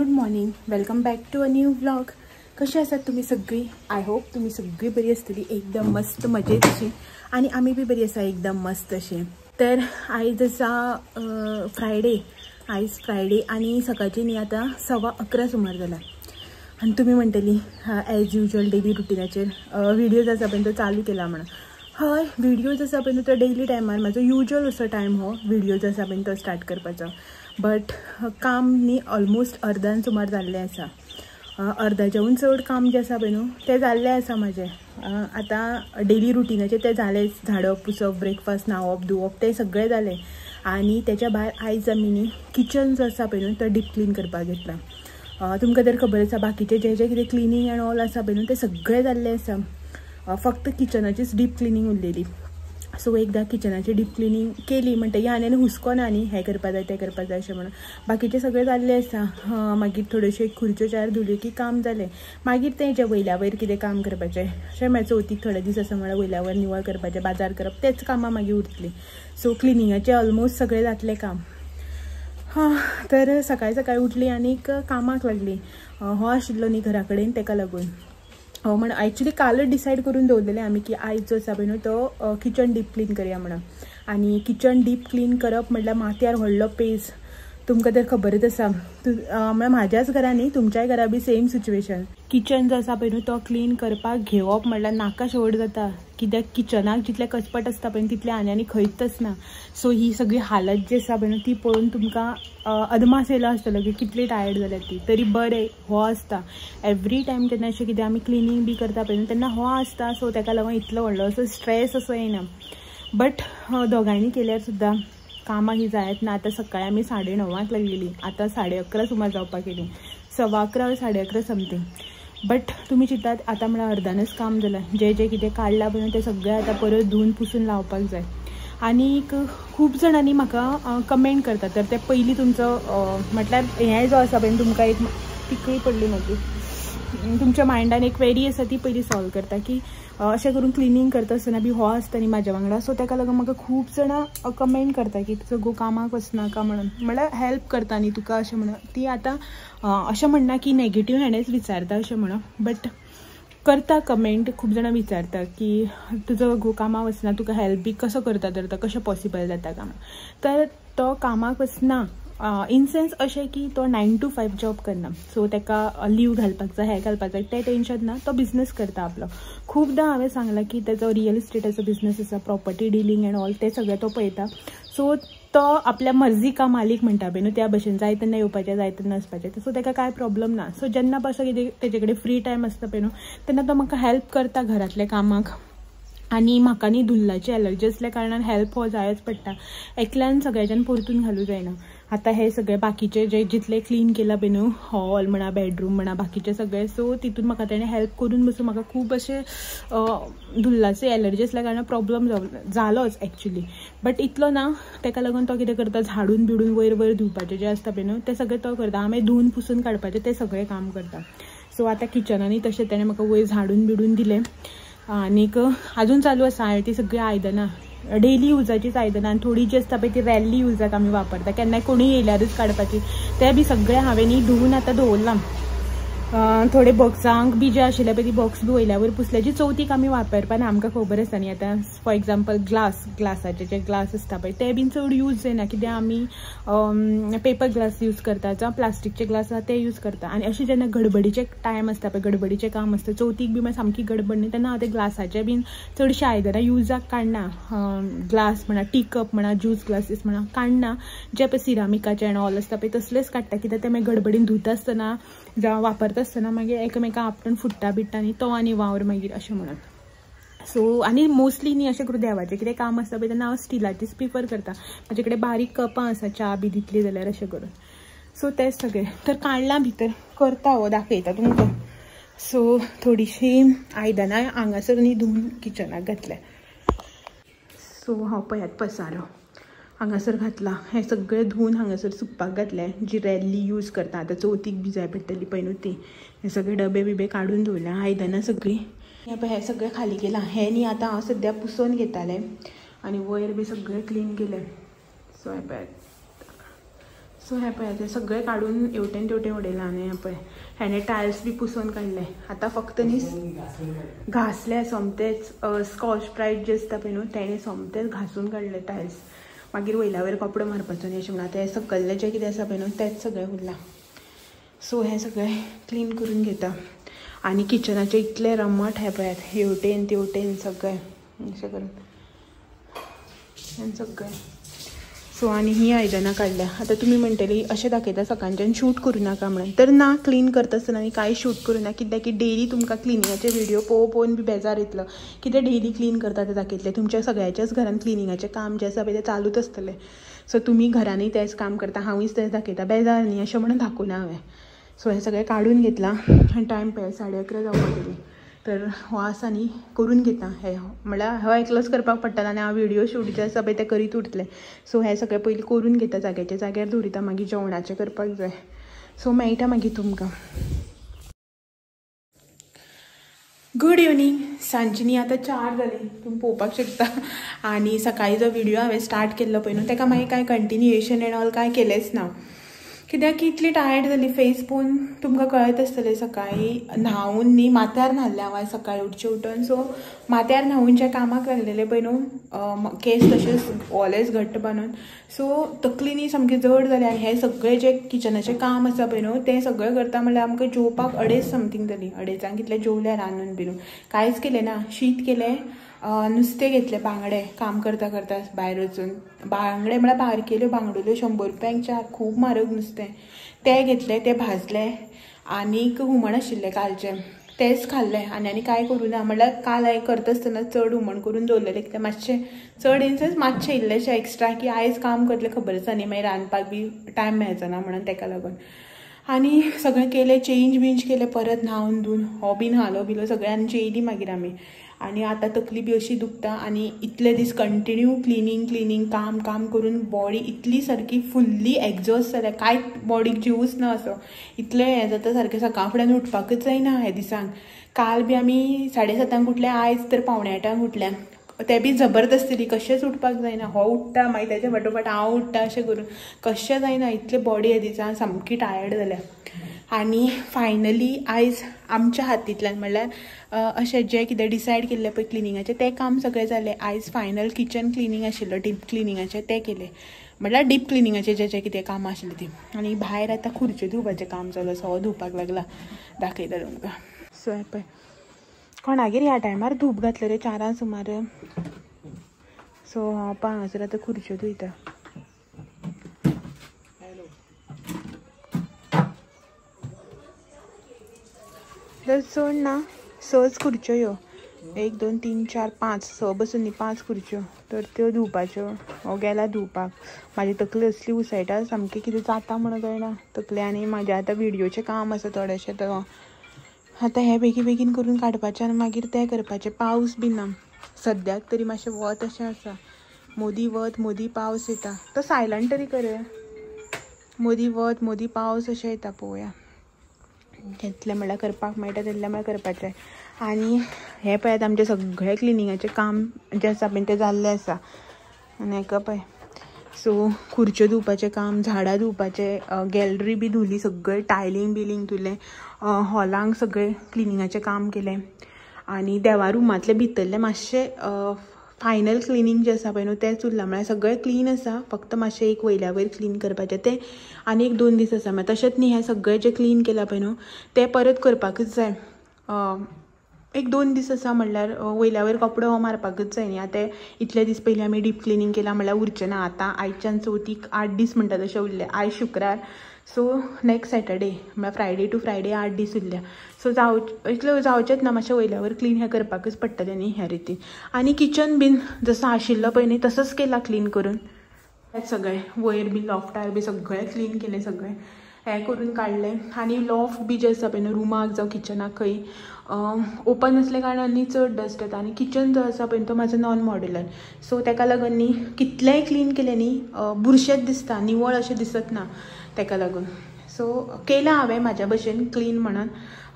Good morning, welcome back to a new vlog. कशी आसात तुम्ही सगळी? I hope तुम्ही सगळी बरी आसतली, एकदम मस्त मजेत अशी, आनी आमी बी बरी आसा एकदम मस्त अशी. तर आयज आसा फ्रायडे, आयज फ्रायडे आनी सकाळची न्ही आतां 11:15 सुमार जाला. आनी तुमी म्हणटली एज युजल डेली रुटिनाचेर व्हिडियोज आसा पळय तो चालू केला म्हणून. हय, व्हिडियोज आसा पळय तो डेली टायमार म्हाजो युजल असो टायम हो व्हिडियोज आसा पळय तो स्टार्ट करपाचो. बट काम न्ही ऑलमोस्ट अर्दान सुमार जाल्लें आसा, अर्दाच्याहून चड काम जें आसा पळय न्हू तें जाल्लें आसा म्हाजें. आतां डेली रुटिनाचें तें जालें, झाडप पुसप, ब्रेकफास्ट, न्हांवप धुवप तें सगळें जालें. आनी तेच्या भायर आयज आमी न्ही किचन जो आसा पळय न्हू तो डीप क्लीन करपाक घेतला. तुमकां तर खबर आसा बाकीचें जें जें कितें क्लिनींग एंड ऑल आसा पळय न्हू तें सगळें जाल्लें आसा, फक्त किचनाचीच डीप क्लिनींग उरलेली. सो एकदां किचनाची डीप क्लिनींग केली म्हणटगीर आनी आनी हुस्को ना न्ही हें करपा जाय तें करपा जाय अशें म्हणून. बाकीचें सगळें जाल्लें आसा. मागीर थोड्योश्यो खुर्च्यो चार धुल्यो की काम जालें. मागीर तें जें वयल्या वयर कितें काम करपाचें अशें म्हळ्यार चवथीक थोडे दीस आसा म्हळ्यार वयल्या वयर निवळ करपाचें, बाजार करप, तेच कामां मागीर उरतलीं. सो क्लिनिंगाचें ऑलमोस्ट सगळें जातलें काम. हां, तर सकाळीं सकाळीं उठली आनीक कामाक लागली. हो आशिल्लो न्ही घरा कडेन तेका लागून म्हण एक्चुली कालच डिसायड करून दवरलेलें आमी की आयज जो आसा पळय न्हू तो किचन डीप क्लीन करया म्हणून. आनी किचन डीप क्लीन करप म्हटल्यार माथ्यार व्हडलो पेज, तुमकां तर खबरच आसा. म्हळ्यार म्हाज्याच घरा न्ही, तुमच्याय घरा बी सेम सिच्युएशन. किचन जो आसा पळय न्हू तो क्लीन करपाक घेवप म्हटल्यार नाका शेवट जाता, कित्याक किचनाक जितलें कचपट आसता पळय तितलें आनी आनी खंयच आसना. सो ही सगळी हालत जी आसा पळय न्हू ती पळोवन तुमकां अदमास येयलो आसतलो की कितली टायर्ड जाल्या ती. तरी बरें हो आसता एवरी टायम जेन्ना अशें कितें आमी क्लिनींग बी करता पळय न्हू तेन्ना हो आसता. सो तेका लागून इतलो व्हडलो असो स्ट्रेस असो येना. बट दोगांयनी केल्यार सुद्दां कामां ही जायत ना. आतां सकाळीं आमी 9:30 लागलेली, आतां 11:30 सुमार जावपाक येयली, 11:15 11:15 समथींग. बट तुमी चिंतात आतां म्हळ्यार अर्दानच काम जालां, जें जें कितें काडलां पळय तें सगळें आतां परत धुवन पुसून लावपाक जाय. आनीक खूब जाणांनी म्हाका कमेंट करतात, तर ते पयलीं तुमचो म्हटल्यार हें जो आसा पळय तुमकां एक तिकळी पडली मागीर तुमच्या मायंडान एक क्वेरी आसा ती पयलीं सॉल्व करता की अशें करून क्लिनींग करता आसतना बी हो आसता न्ही म्हाज्या वांगडा. सो तेका लागून म्हाका खूब जाणां कमेंट करता की तुजो घोव कामाक वचनाका म्हणून, म्हळ्यार हेल्प करता न्ही तुका अशें म्हणून. ती आतां अशें म्हणना की नेगेटीव हेणेच विचारता अशें म्हणून, बट करता कमेंट. खूब जाणां विचारता की तुजो घोव कामाक वचना, तुका हेल्प बी कसो करता, तर तो कशें पॉसिबल जाता काम. तर तो कामाक वचना इन सेन्स अशें की तो 9 to 5 job करना. सो तेका लीव घालपाक जाय, हें घालपाक जाय तें टेंशन ना, तो बिजनस करता आपलो. खुबदां हांवें सांगलां की तेजो रियल इस्टेटाचो बिजनस आसा, प्रॉपर्टी डिलींग एंड ऑल तें सगळें तो पळयता. सो तो आपल्या मर्जी का मालीक म्हणटा पळय न्हू त्या भशेन, जाय तेन्ना येवपाचें जाय तेन्ना वचपाचें. सो तेका कांय प्रॉब्लम ना. सो जेन्ना पासून कितें तेजे कडेन फ्री टायम आसता पळय न्हू तेन्ना तो म्हाका हेल्प करता घरांतल्या कामाक. आनी म्हाका न्ही धुल्लाची एलर्जी आसल्या कारणान हेल्प हो जायच पडटा, एकल्यान सगळ्याच्यान परतून घालूं जायना. आतां हे सगळे बाकीचे जे जितले क्लीन केलां पळय न्हू हॉल म्हणा, बेडरूम म्हणा, बाकीचे सगळे, सो तितून म्हाका तेणें हेल्प करून बसून म्हाका खूब अशें धुल्लाची एलर्जी आसल्या कारणान प्रॉब्लम जालोच एक्चुली. बट इतलो ना, तेका लागून तो कितें करता, झाडून बिडून वयर वयर धुवपाचें जें आसता पळय न्हू तें सगळें तो करता. आमी धुवन पुसून काडपाचें तें सगळें काम करता. सो आतां किचनांनी तशें तेणें म्हाका वयर झाडून बिडून दिलें. आनीक आजून चालू आसा. हांवें ती सगळीं आयदनां डेली युजाचीच आयदनां आनी थोडी जी आसता पळय ती रॅरली युजाक आमी वापरता, केन्नाय कोणूय येयल्यारूच काडपाची, तें बी सगळें हांवें न्ही धुवून आतां दवरलां. थोडे बॉक्सांक बी जे आशिल्ले पळय ती बॉक्स बी वयल्या वयर पुसले, जी चवथीक आमी वापरपा ना आमकां खबर आसता न्ही. आतां फॉर एग्जाम्पल ग्लास, ग्लासाचे जे ग्लास आसता पळय ते बीन चड यूज जायना, कित्याक आमी पेपर ग्लास यूज करता जावं प्लास्टिकचे ग्लास आसा ते यूज करता. आनी अशें जेन्ना गडबडीचे टायम आसता पळय, गडबडीचें काम आसता, चवथीक बी मागीर सामकी गडबड न्ही, तेन्ना हांव ते ग्लासाचे बीन चडशीं आयदनां युजाक काडना. ग्लास म्हणा, टी कप म्हणा, ज्यूस ग्लासीस म्हणा काडना, जे पळय सिरामिकाचे एंड ऑल आसता पळय तसलेच काडटा, कित्याक ते मागीर गडबडीन धुता आसतना जावं वापरता आसतना मागीर एकामेका आपटून फुट्टा बिट्टा न्ही तो आनी वावर मागीर अशें म्हणून. सो आनी मोस्टली न्ही अशें करून देवाचें कितें काम आसता पळय तेन्ना हांव स्टिलाचीच प्रिफर करता. म्हाजे कडेन बारीक कपां आसा च्या बी दितली जाल्यार अशें करून. सो तेंच सगळें तर काडलां भितर करता हो दाखयता तुमकां. सो थोडीशीं आयदनां हांगासर न्ही धुवन किचनाक घातल्या. सो हांव पळयात पसारो हांगासर घातला, हें सगळें धुवन हांगासर सुकपाक घातलें. जी रॅरली यूज करता आतां चवथीक बी जाय पडटली पळय न्हू ती, हे सगळे डबे बिबे काडून दवरल्या, आयदनां सगळीं. हें पळय हें सगळें खाली केलां, हें न्ही आतां हांव सद्या पुसोवन घेतालें आनी वयर बी सगळें क्लीन केलें. सो हें पळयात सो हें पळय तें सगळें काडून हेवटेन तेवटेन उडयलां आनी हें पळय हेणें टायल्स बी पुसून काडले. आतां फक्त न्ही घासले सोमतेच, स्कॉच ब्रायट जे आसता पळय न्हू तेणें सोमतेच घासून काडले टायल्स. मागीर वयल्या वयर कपडो मारपाचो न्ही अशें म्हणून. आतां हें सकल्लें जें कितें आसा पळय न्हू तेंच सगळें उरलां. सो हें सगळें क्लीन करून घेता. आनी किचनाचें इतलें रमट हें पळयात, हेवटेन तेवटेन सगळें अशें करून सगळें. सो आनी ही आयदनां काडल्या. आतां तुमी म्हणटली अशें दाखयता सकाळच्यान शूट करूं नाका म्हणून, तर ना, क्लीन करता आसतना आनी कांय शूट करूं ना, कित्याक की डेली तुमकां क्लिनिंगाचे व्हिडिओ पळोवन पळोवन बी बेजार येतलो. कितें डेली क्लीन करता तें दाखयतलें. तुमच्या सगळ्याच्याच घरान क्लिनिंगाचें काम जें आसा पळय तें चालूच आसतलें. सो तुमी घरानूय तेंच काम करता, हांवूय तेंच दाखयता, बेजार न्ही अशें म्हणून दाखोवना हांवें. सो हें सगळें काडून घेतलां आनी टायम पळय 11:30 जावपाक गेली. तर हो आसा न्ही करून घेता हें, म्हणल्यार हो एकलोच करपाक पडटा आनी हांव व्हिडिओ शूट जे आसा पळय तें करीत उरतलें. सो हें सगळें पयलीं करून घेता, जाग्याच्या जाग्यार दवरिता, मागीर जेवणाचें करपाक जाय. सो मेळटा मागीर तुमकां. Good evening. सांजची न्ही आतां 4 जालीं, तुमी पळोवपाक शकता. आनी सकाळीं जो व्हिडिओ हांवें स्टार्ट केल्लो पळय न्हू तेका मागीर कांय कंटिन्युएशन एंड ऑल कांय केलेंच ना, कित्याक की इतली टायर्ड जाली. फेस पळोवन तुमकां कळत आसतलें. सकाळीं न्हांवून न्ही माथ्यार न्हाल्लें हांव आयज सकाळीं उठचें उठून. सो माथ्यार न्हांवून जे कामाक लागलेलें पळय न्हू, केस तशेंच ओलेच घट्ट बांदून, सो तकली न्ही सामकी जड जाली. आनी हें सगळें जें किचनाचें काम आसा पळय न्हू तें सगळें करता म्हणल्यार आमकां जेवपाक 2:30 समथींग जाली. 2:30 कितलें जेवलें रांदून बिनून, कांयच केलें ना. शीत केलें, नुस्तें घेतलें, बांगडे काम करता करता भायर वचून, बांगडे म्हळ्यार बारकेल्यो बांगडुल्यो 100 रुपयांक 4, खूब म्हारग नुस्तें, तें घेतलें, तें भाजलें. आनीक हुमण आशिल्लें कालचें, तेंच खाल्लें. आनी आनी कांय करूं ना, म्हणल्यार काल हांवें करता आसतना चड हुमण करून दवरलेलें, कित्याक मातशें चड इन सेन्स मातशें इल्लेशें एक्स्ट्रा की आयज काम करतलें खबर आसा न्ही, मागीर रांदपाक बी टायम मेळचो ना म्हणून तेका लागून. आनी सगळें केलें, चेंज बिंज केलें, परत न्हांवन धुवन हो बी न्हालो बिलो सगळें आनी जेयली मागीर आमी. आनी आतां तकली बी अशी दुखता आनी इतले दीस कंटिन्यू क्लिनींग क्लिनींग काम काम करून बॉडी इतली सारकी फुल्ली एग्जॉस्ट जाल्या, कांय बॉडीक जीवच ना असो, इतलें हें जाता सारकें. सकाळ फुड्यान उठपाकच जायना ह्या दिसांक. काल बी आमी 7:30 उठले, आयज तर 7:45 उठल्या, ते बी जबरदस्तीली, कशेंच उठपाक जायना. हो उठ्ठा मागीर तेच्या फाटोफाट हांव उठ्ठा, अशें करून कशें जायना, इतले बॉडी ह्या दिसान सामकी टायर्ड जाल्या. आनी फायनली आयज आमच्या हातींतल्यान म्हणल्यार अशें जें कितें डिसायड केल्लें पळय क्लिनिंगाचें तें काम सगळें जालें. आयज फायनल किचन क्लिनींग आशिल्लो, डीप क्लिनिंगाचें तें केलें, म्हणल्यार डीप क्लिनिंगाचें जें जें कितें कामां आशिल्लीं तीं. आनी भायर आतां खुर्च्यो धुवपाचें काम चालू आसा, हो धुवपाक लागला, दाखयता तुमकां. सो हें पळय कोणागेर ह्या टायमार धूप घातलें रे 4 सुमार. सो हांव पळय हांगासर आतां खुर्च्यो धुयता. तर चड ना, 6 खुर्च्यो ह्यो, 1 2 3 4 5 6 बसून न्ही 5 खुर्च्यो, तर त्यो धुवपाच्यो. हो गेला धुवपाक. म्हाजी तकली असली उसळटा सामकी, कितें जाता म्हणून कळना तकले. आनी म्हाजें आतां व्हिडियोचें काम आसा थोडेशें, तर आतां हें बेगीन बेगीन करून काडपाचें आनी मागीर तें करपाचें. पावस बी ना सद्याक तरी, मातशें वत अशें आसा, मोदी वत मोदी पावस येता. तो सायलंट तरी कर, मोदी वत मोदी पावस अशें येता. पळोवया तितलें म्हणल्यार करपाक मेळटा तितलें म्हणल्यार करपाचें. आनी हें पळयात आमचें सगळें क्लिनिंगाचें काम जें आसा पळय तें जाल्लें आसा. आनी हेका पळय, सो खुर्च्यो धुवपाचें काम, झाडां धुवपाचें, गॅलरी बी धुली, सगळें टायलींग बिलींग धुलें, हॉलांक सगळें क्लिनिंगाचें काम केलें. आनी देवा रुमांतलें भितरलें मातशें फायनल क्लिनींग जें आसा पळय न्हू तेंच उरलां, म्हळ्यार सगळें क्लीन आसा, फक्त मातशें एक वयल्या वयर क्लीन करपाचें तें आनी 1-2 दीस आसा. म्हळ्यार तशेंच न्ही हें सगळें जें क्लीन केलां पळय न्हू तें परत करपाकच जाय. 1-2 दीस आसा म्हणल्यार वयल्या वयर कपडो हो मारपाकच जाय न्ही. आतां इतले दीस पयलीं आमी डीप क्लिनींग केलां म्हणल्यार उरचें ना. आतां आयच्यान चवथीक 8 दीस म्हणटा तशें उरलें, आयज शुक्रार, सो नेक्स्ट सॅटर्डे म्हळ्यार फ्रायडे टू फ्रायडे 8 दीस उरल्या. सो इतलें जावचेंच ना, मातशें वयल्या वयर क्लीन हें करपाकच पडटलें न्ही ह्या रितीन. आनी किचन बीन जसो आशिल्लो पळय न्ही तसोच केला क्लीन करून, सगळें वयर बी लॉफ्टार बी सगळें क्लीन केलें, सगळें हें करून काडलें. आनी लॉफ्ट बी जें आसा पळय न्हू रुमाक जावं किचनाक खंय ओपन आसल्या कारणान न्ही चड डस्ट येता. आनी किचन जो आसा पळय तो म्हाजो नॉन मॉड्युलर, सो तेका लागून न्ही कितलेंय क्लीन केलें न्ही बुरशेंच दिसता, निवळ अशें दिसत ना तेका लागून. सो केलां हांवें म्हाज्या भशेन क्लीन म्हणून.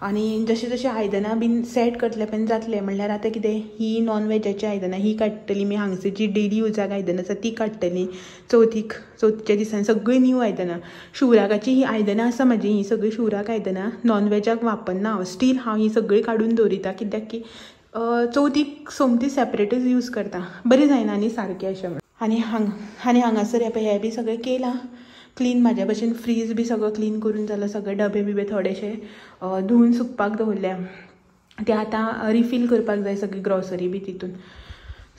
आनी जशें जशें आयदनां बीन सेट करतलें पळय जातलें. म्हणल्यार आतां कितें ही नॉन वेजाची आयदनां ही काडटली मी, हांगसर जी डेली युजाक आयदनां आसा ती काडटली. चवथीच्या दिसांनी सगळीं न्यू आयदनां, शिवराकाची ही आयदनां आसा म्हाजी, ही सगळीं शिवराक आयदनां नॉन वेजाक वापरना हांव, स्टील हांव ही सगळीं काडून दवरिता कित्याक की चवथीक सोमती सेपरेटूच यूज करता, बरें जायना न्ही सारकें अशें म्हणून. आनी हांगासर हे पळय हें बी सगळें केलां क्लीन म्हाज्या भशेन. फ्रीज बी सगळो क्लीन करून जालो, सगळे डबे बिबे थोडेशे धुवून सुकपाक दवरल्या, ते आतां रिफील करपाक जाय सगळी ग्रॉसरी बी तितून.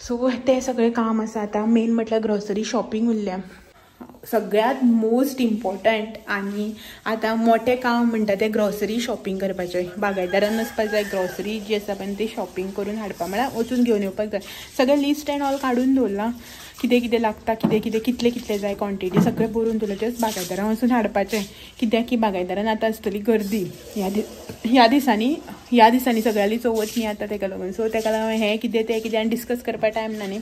सो तें सगळें काम आसा आतां. मेन म्हटल्यार ग्रॉसरी शॉपिंग उरल्या सगळ्यांत मोस्ट इम्पॉर्टंट. आनी आतां मोठें काम म्हणटा तें ग्रॉसरी शॉपिंग करपाचें. बागायदारान वचपाक जाय, ग्रॉसरी जी आसा पळय ती शॉपिंग करून हाडपा, म्हळ्यार वचून घेवन येवपाक जाय. सगळें लिस्ट एंड ऑल काडून दवरलां, कितें कितें लागता, कितें कितें कितलें कितलें जाय क्वॉन्टिटी सगळें बरोवन दवरलां. जस्ट बागायदारान वचून हाडपाचें कित्याक की बागायदारान आतां आसतली गर्दी ह्या दिसांनी सगळ्यांली चवथ न्ही आतां, तेका लागून. सो तेका लागून हें कितें तें कितें आनी डिस्कस करपाक टायम ना न्ही,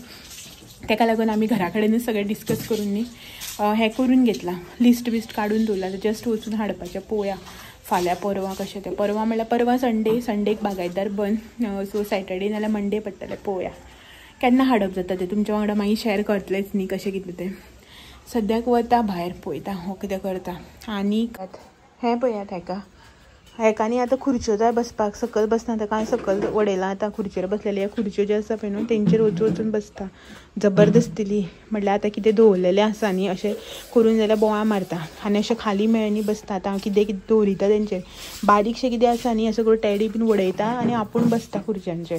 तेका लागून आमी घरा कडेनूच सगळें डिस्कस करून न्ही हें करून घेतलां, लिस्ट बिस्ट काडून दवरलां. जस्ट वचून हाडपाचें. पळोवया फाल्यां परवां कशें तें. परवां म्हणल्यार परवां संडे, संडेक बागायतदार बंद, सो सॅटर्डे नाल्यार मंडे पडटलें. पळोवया केन्ना हाडप जाता तें, तुमच्या वांगडा मागीर शेअर करतलेंच न्ही कशें कितें तें. सद्याक वता भायर पळयता हो कितें करता. आनी हें पळयात हेका, हेका न्ही आतां खुर्च्यो जाय बसपाक, सकयल बसना ताका हांवें सकयल वडयलां. आतां खुर्चेर बसलेली ह्या खुर्च्यो ज्यो आसा पळय न्हू तेंचेर वचून वचून बसता जबरदस्तीली. म्हटल्यार आतां कितें दवरलेलें आसा न्ही अशें करून जाल्यार बोवाळ मारता आनी अशें खाली मेळनी बसता. आतां हांव कितें कितें दवरिता तेंचेर, बारीकशें कितें आसा न्ही अशें करून टॅडी बीन वडयता आनी आपूण बसता खुर्च्यांचेर.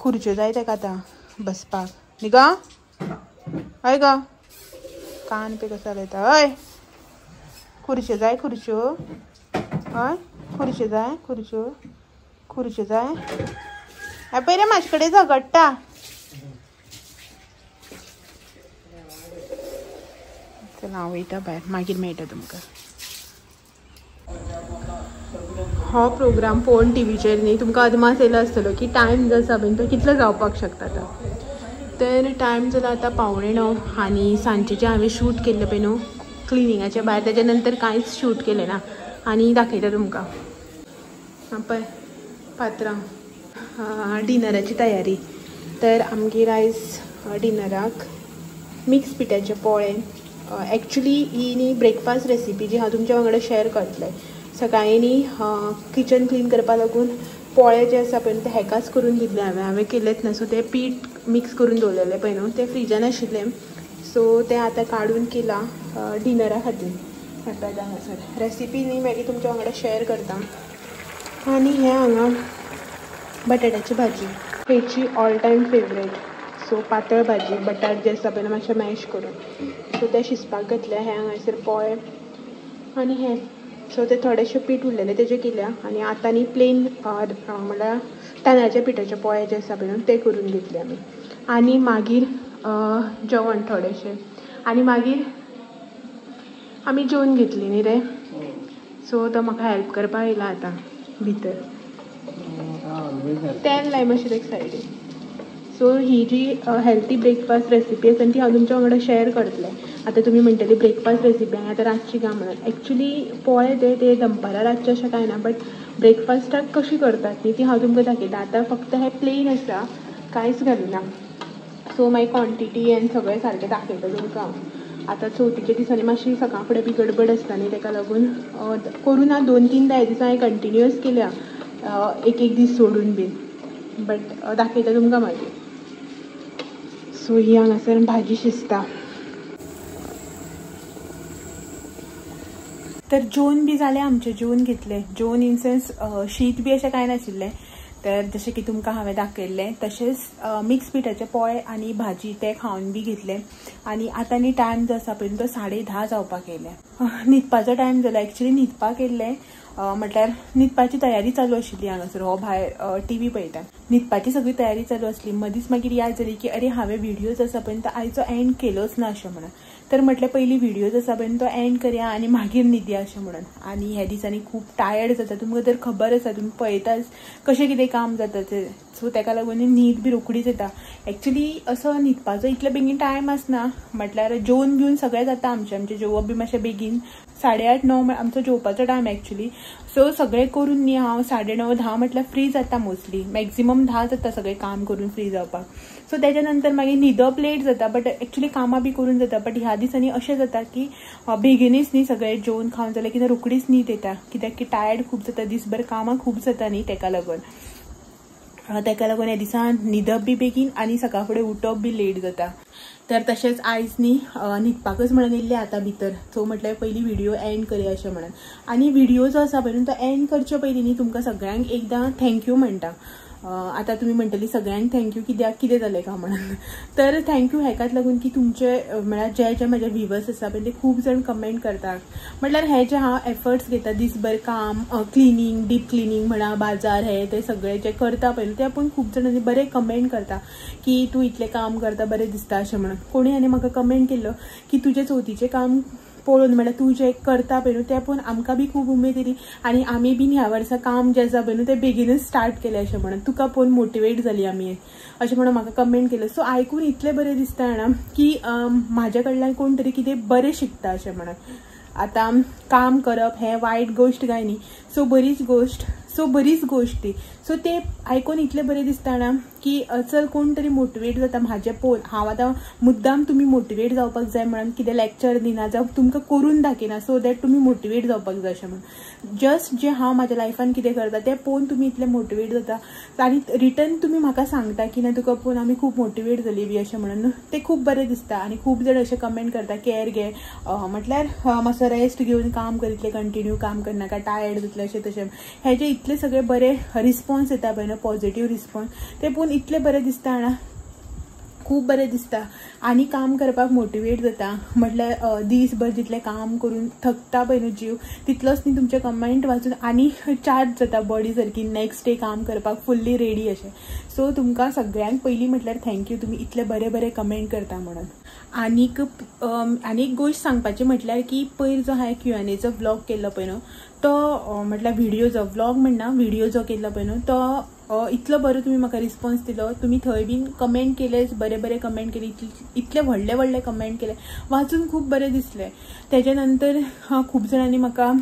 खुर्च्यो जाय ताका आतां बसपाक न्ही गा, हय गा, कान पळय कसो जाता. हय खुर्च्यो जाय, खुर्च्यो, हय खुर्च्यो जाय, खुर्च्यो, खुर्च्यो जाय. हें पळय रे म्हाजे कडेन झगडटा. चल हांव वयता भायर, मागीर मेळटा तुमकां. हो प्रोग्राम पळोवन टीव्हीचेर न्ही तुमकां अदमास येयलो आसतलो की टायम जो आसा पळय तो कितलो जावपाक शकता आतां. तर टायम जाला आतां 8:45 आनी सांजेचें हांवें शूट केल्लें पळय न्हू क्लिनिंगाच्या भायर, तेच्या नंतर कांयच शूट केलें ना. आनी दाखयता तुमकां पळय पात्रां डिनराची तयारी. तर आमगेर आयज डिनराक मिक्स पिठ्याचे पोळे. एक्चुली ही न्ही ब्रेकफास्ट रेसिपी जी हांव तुमच्या वांगडा शेअर करतलें. सकाळीं न्ही किचन क्लीन करपाक लागून पोळे जे आसा पळय ते हेकाच करून दिल्ले हांवें, हांवें केलेंच ना. सो तें पीठ मिक्स करून दवरलेलें पळय न्हू तें फ्रिजान आशिल्लें, सो तें आतां काडून केलां डिनरा खातीर. पळय हांगासर रेसिपी न्ही मागीर तुमच्या वांगडा शेअर करता. आनी हें हांगा बटाट्याची भाजी, हेची ऑल टायम फेवरेट. सो पातळ भाजी, बटाट जे आसा पळय मातशें मॅश करून, सो तें शिजपाक घातलें. हें हांगासर पोळे आनी हें, सो ते थोडेशें पीठ उरलेलें तेजें केल्या. आनी आतां न्ही प्लेन म्हणल्यार तांदळाच्या पिठाचे पोळे जे आसा पळय ते करून घेतले आमी. आनी मागीर जेवण थोडेशें, आनी मागीर आमी जेवन घेतली न्ही रे. सो तो म्हाका हेल्प करपाक येयला आतां भितर, तेल लाय मातशें एक सायडीन. सो ही जी हेल्थी ब्रेकफास्ट रेसिपी आसा ती हांव तुमच्या वांगडा शेअर करतलें. आतां तुमी म्हणटली ब्रेकफास्ट रेसिपी आनी आतां रातची काय म्हणून. एक्चुली पोळे ते ते दनपारां रातचे अशें कांय ना, बट ब्रेकफास्टाक कशी करतात न्ही ती हांव तुमकां दाखयता. आतां फक्त हें प्लेन आसा, कांयच घालना. सो मागीर क्वॉन्टिटी आनी सगळें सारकें दाखयता तुमकां हांव. आतां चवथीच्या दिसांनी मातशी सकाळ फुडें बी गडबड आसता न्ही, तेका लागून करूं ना. 2-3 ह्या दिसा हांवें कंटिन्युअस केल्या, एक एक दीस सोडून बीन, बट दाखयता तुमकां मागीर. सो ही हांगासर भाजी शिजता. तर जेवन बी जालें आमचें, जेवन घेतलें. जेवन इन सेन्स शीत बी अशें कांय नाशिल्लें, तर जशें की तुमकां हांवें दाखयल्लें तशेंच मिक्स पिठाचे पोळे आनी भाजी ते खावन बी घेतले. आनी आतां न्ही टायम जो आसा पळय तो 10:30 जावपाक येयलें. न्हिदपाचो टायम जालो. एक्चुली न्हिदपाक येयल्लें म्हटल्यार न्हिदपाची तयारी चालू आशिल्ली. हांगासर हो भायर टी व्ही पळयता, न्हिदपाची सगळी तयारी चालू आसली. मदींच मागीर याद जाली की अरे हांवें व्हिडियोज आसा पळय तो आयचो एंड केलोच ना अशें म्हणून. तर म्हटलें पयलीं व्हिडियोज आसा पळय तो एंड करया आनी मागीर न्हिदया अशें म्हणून. आनी ह्या दिसांनी खूब टायर्ड जाता, तुमकां तर खबर आसा, तुमी पळयताच कशें कितें काम जाता तें. सो ताका लागून न्हीद बी रोखडीच येता. एक्चुली असो न्हिदपाचो इतले बेगीन टायम आसना, म्हटल्यार जेवन बिवन सगळें जाता आमचें, आमचें जेवप बी मातशें बेगीन 8:30 9 आमचो जेवपाचो टायम एक्चुली. सो सगळें करून न्ही हांव 9:30 10 म्हटल्यार फ्री जाता, मोस्टली मॅक्झिमम 10 जाता सगळें काम करून फ्री जावपाक. सो तेच्या नंतर मागीर न्हिदप लेट जाता, बट एक्चुली कामां बी करून जाता. बट ह्या दिसांनी अशें जाता की बेगीनच न्ही सगळें जेवन खावन जालें की रोखडीच न्हीद येता, कित्याक की टायर्ड खूब जाता, दीसभर कामां खूब जाता न्ही, तेका लागून ह्या दिसा न्हिदप बी बेगीन आनी सकाळ फुडें उठप बी लेट जाता. तर तशेंच आयज न्ही न्हिदपाकच म्हणून येयल्लें आतां भितर. सो म्हटल्यार पयलीं व्हिडियो एंड करया अशें म्हणून. आनी व्हिडियो जो आसा पळय तो एंड करचे पयलीं न्ही तुमकां सगळ्यांक एकदां thank you म्हणटा. आतां तुमी म्हणटली सगळ्यांक thank you कित्याक, कितें जालें काय म्हणून. तर thank you हेकाच लागून की तुमचे म्हळ्यार जे जे म्हजे व्हिवर्स आसा पळय ते खूब जाण कमेंट करतात, म्हटल्यार हे जे हांव एफर्ट्स घेता दीसभर काम, क्लिनींग, डीप क्लिनींग म्हणा, बाजार हे ते सगळे जे करता पळय ते आपूण खूब जाणांनी बरे कमेंट करता की तूं इतलें काम करता, बरें दिसता अशें म्हणून. कोणी आनी म्हाका कमेंट केल्लो की तुजें चवथीचें काम पळोवन म्हळ्यार तूं जें करता पळय न्हू तें पळोवन आमकां बी खूब उमेद येयली आनी आमी बीन ह्या वर्सा काम जें आसा पळय न्हू तें बेगीनच स्टार्ट केलें अशें म्हणून, तुका पळोवन मोटिवेट जाली आमी अशें म्हणून म्हाका कमेंट केलें. सो आयकून इतलें बरें दिसता जाणा की म्हाज्या कडल्यान कोण तरी कितें बरें शिकता अशें म्हणून. आतां काम करप हें वायट गोश्ट काय न्ही, सो बरीच गोश्ट, सो बरीच गोश्ट ती. सो ते आयकून इतलें बरें दिसता ना की चल कोण तरी मोटिवेट जाता म्हाजें पळोवन. हांव आतां मुद्दाम तुमी मोटिवेट जावपाक जाय म्हणून कितें लेक्चर दिना जावं तुमकां करून दाखयना, सो that तुमी मोटिवेट जावपाक जाय अशें म्हणून. जस्ट जें हांव म्हाज्या लायफान कितें करता तें पळोवन तुमी इतलें मोटिवेट जाता आनी रिटर्न तुमी म्हाका सांगता की ना तुका पळोवन आमी खूब मोटिवेट जाली बी अशें म्हणून, तें खूब बरें दिसता. आनी खूब जाण अशें कमेंट करता केअर घे, म्हटल्यार मातसो रेस्ट घेवन काम करितलें, कंटिन्यू काम करनाका, टायर्ड जातलें अशें तशें. हे जे इतले सगळे बरे रिस्पॉन्स येता पळय न्हू, पॉझिटिव्ह रिस्पॉन्स, ते पळोवन इतलें बरें दिसता ना, खूब बरें दिसता आनी काम करपाक मोटिवेट जाता. म्हटल्यार दीसभर जितलें काम करून थकता पळय न्हू जीव, तितलोच न्ही तुमचे कमेंट वाचून आनी चार्ज जाता बॉडी सारकी नेक्स्ट डे काम करपाक फुल्ली रेडी अशें. सो तुमकां सगळ्यांक पयलीं म्हटल्यार thank you, तुमी इतले बरे बरे कमेंट करता म्हणून. आनीक आनी एक गोश्ट सांगपाची म्हटल्यार की पयर जो हांवें Q&Aचो व्लॉग केल्लो पळय न्हू तो, म्हटल्यार व्हिडियो जो व्लॉग म्हणना, व्हिडियो जो केल्लो पळय न्हू तो इतलो बरो तुमी म्हाका रिस्पॉन्स दिलो. तुमी थंय बीन कमेंट केले, बरे बरे कमेंट केले, इतले व्हडले व्हडले कमेंट केले, वाचून खूब बरें दिसलें. तेच्या नंतर खूब जाणांनी म्हाका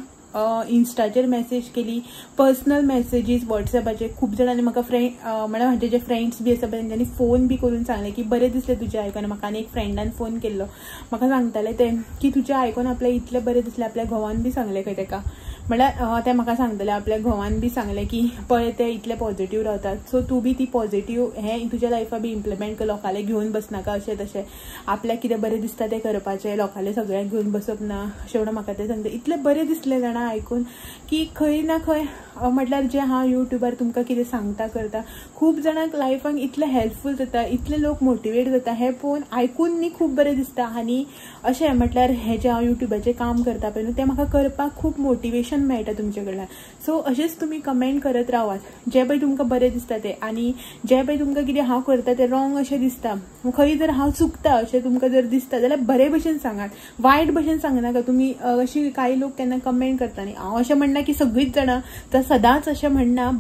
इन्स्टाचेर मॅसेज केली, पर्सनल मॅसेजीस वॉट्सएपाचेर खूब जाणांनी म्हाका फ्रेंड म्हळ्यार म्हाजे जे फ्रेंड्स बी आसा पळय तेंच्यांनी फोन बी करून सांगलें की बरें दिसलें तुजें आयकून. म्हाका आनी एक फ्रेंडान फोन केल्लो, म्हाका सांगतालें तें की तुजें आयकून आपल्याक इतलें बरें दिसलें, आपल्या घोवान बी सांगलें खंय तेका, म्हळ्यार तें म्हाका सांगतालें आपल्या घोवान बी सांगलें की पळय ते इतले पॉझिटिव्ह रावतात, सो तूं बी ती पॉझिटिव्ह हें तुज्या लायफा बी इम्प्लिमेंट कर, लोकांले घेवन बसनाका अशें तशें, आपल्याक कितें बरें दिसता तें करपाचें, लोकांले सगळ्यांक घेवन बसप ना अशें म्हणून म्हाका तें सांगता. इतलें बरें दिसलें जाणा आयकून की खंय ना खंय म्हटल्यार जें हांव यूट्यूबार तुमकां कितें सांगता करता खूब जाणांक लायफाक इतलें हेल्पफूल जाता, इतले लोक मोटिवेट जाता, हें पळोवन आयकून न्ही खूब बरें दिसता. आनी अशें म्हटल्यार हें जें हांव यूट्यूबाचें काम करता पळय न्हू तें म्हाका करपाक खूब मोटिवेशन मेळटा तुमचे कडल्यान. सो अशेंच तुमी कमेंट करत रावात जें पळय तुमकां बरें दिसता तें, आनी जें पळय तुमकां कितें हांव करता तें रॉंग अशें दिसता, खंय जर हांव चुकता अशें तुमकां जर दिसता जाल्यार बरे भशेन सांगात, वायट भशेन सांगनाका. तुमी अशी कांय लोक केन्ना कमेंट करता न्ही, हांव अशें म्हणना की सगळींच जाणां तर सदांच अशें म्हणना,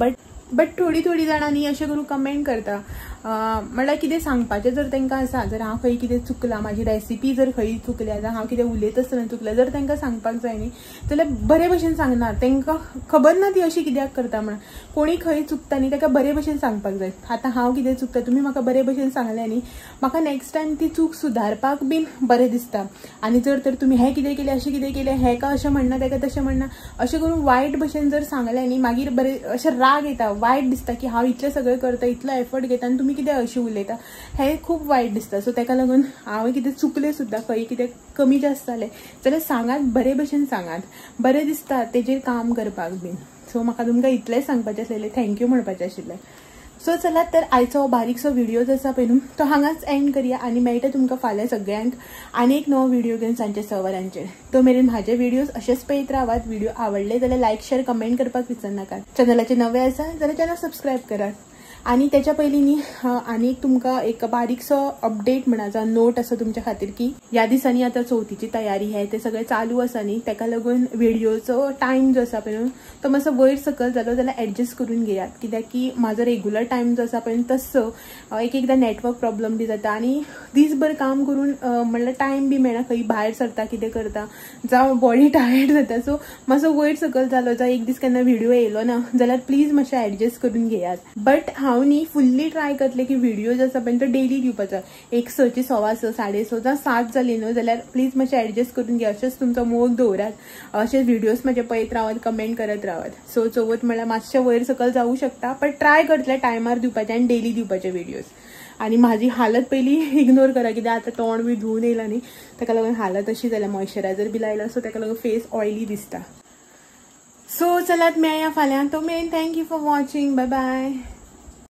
बट थोडी थोडी जाणां न्ही अशें करून कमेंट करता. म्हळ्यार कितें सांगपाचें जर तांकां आसा, जर हांव खंय कितें चुकलां, म्हाजी रेसिपी जर खंय चुकल्या, जावं हांव कितें उलयता आसतना चुकलें, जर तांकां सांगपाक जाय न्ही जाल्यार बरे भशेन सांगना, तांकां खबर ना ती अशी कित्याक करता म्हणून. कोणी खंय चुकता न्ही ताका बरे भशेन सांगपाक जाय. आतां हांव कितें चुकता तुमी म्हाका बरे भशेन सांगलें न्ही, म्हाका नेक्स्ट टायम ती चूक सुदारपाक बीन बरें दिसता. आनी जर तर तुमी हें कितें केलें अशें कितें केलें हें का अशें म्हणना ताका तशें म्हणना अशें करून वायट भशेन जर सांगलें न्ही मागीर बरें अशें राग येता, वायट दिसता की हांव इतलें सगळें करता, इतलो एफर्ट घेता आनी तुमी कितें अशें उलयता, हें खूब वायट दिसता. सो ताका लागून हांवें कितें चुकलें सुद्दां, खंय कितें कमी जास्त जालें जाल्यार सांगात, बरे भशेन सांगात, बरें दिसता तेजेर काम करपाक बीन. सो म्हाका तुमकां इतलेंच सांगपाचें आसलें, thank you म्हणपाचें आशिल्लें. सो चलात तर आयचो बारीकसो व्हिडियो जो आसा पळय न्हू तो हांगाच एंड करया आनी मेळटा तुमकां फाल्यां सगळ्यांक आनी एक नवो व्हिडियो घेवन सांजचे 6 वरांचेर. तो मेरेन म्हाजे व्हिडियोज अशेच पळयत रावात. व्हिडियो आवडले जाल्यार लायक शेअर कमेंट करपाक विसरनाकात. चॅनलाचे नवे आसा जाल्यार चॅनल सबस्क्रायब करात. आनी तेच्या पयलीं न्ही आनी तुमकां एक बारीकसो अपडेट म्हणा जावं नोट आसा तुमच्या खातीर की ह्या दिसांनी आतां चवथीची तयारी हे ते सगळें चालू आसा न्ही, ताका लागून व्हिडियोचो टायम जो आसा पळय तो मातसो वयर सकयल जालो जाल्यार एडजस्ट करून घेयात, कित्याक की म्हाजो रेगुलर टायम जो आसा पळय तसो एक एकदां नेटवर्क प्रॉब्लम बी जाता आनी दीसभर काम करून म्हणल्यार टायम बी मेळना, खंय भायर सरता कितें करता जावं बॉडी टायर्ड जाता. सो मातसो वयर सकयल जालो जावं एक दीस केन्ना व्हिडियो येयलो ना जाल्यार प्लीज मातशें एडजस्ट करून घेयात. बट हांव न्ही फुल्ली ट्राय करतलें की व्हिडियो जो आसा पळय तो डेली दिवपाचो, एक 6ची 6:15 6:30 जावं 7 जाली न्हू जाल्यार प्लीज मातशें एडजस्ट करून घेया. अशेंच तुमचो मोग दवरात, अशेच व्हिडियोज म्हाजे पळयत रावात, कमेंट करत रावात. सो चवथ म्हणल्यार मातशें वयर सकयल जावूं शकता, बट ट्राय करतले टायमार दिवपाचे आनी डेली दिवपाचे व्हिडियोज. आनी म्हाजी हालत पयली इग्नोर करा, कित्याक आतां तोंड बी धुवून येयला न्ही, ताका लागून हालत अशी जाल्या, मॉइश्चरायझर बी लायला, सो ताका लागून फेस ऑयली दिसता. सो चलात मेळया फाल्यां, तो मेरेन thank you for watching, bye bye.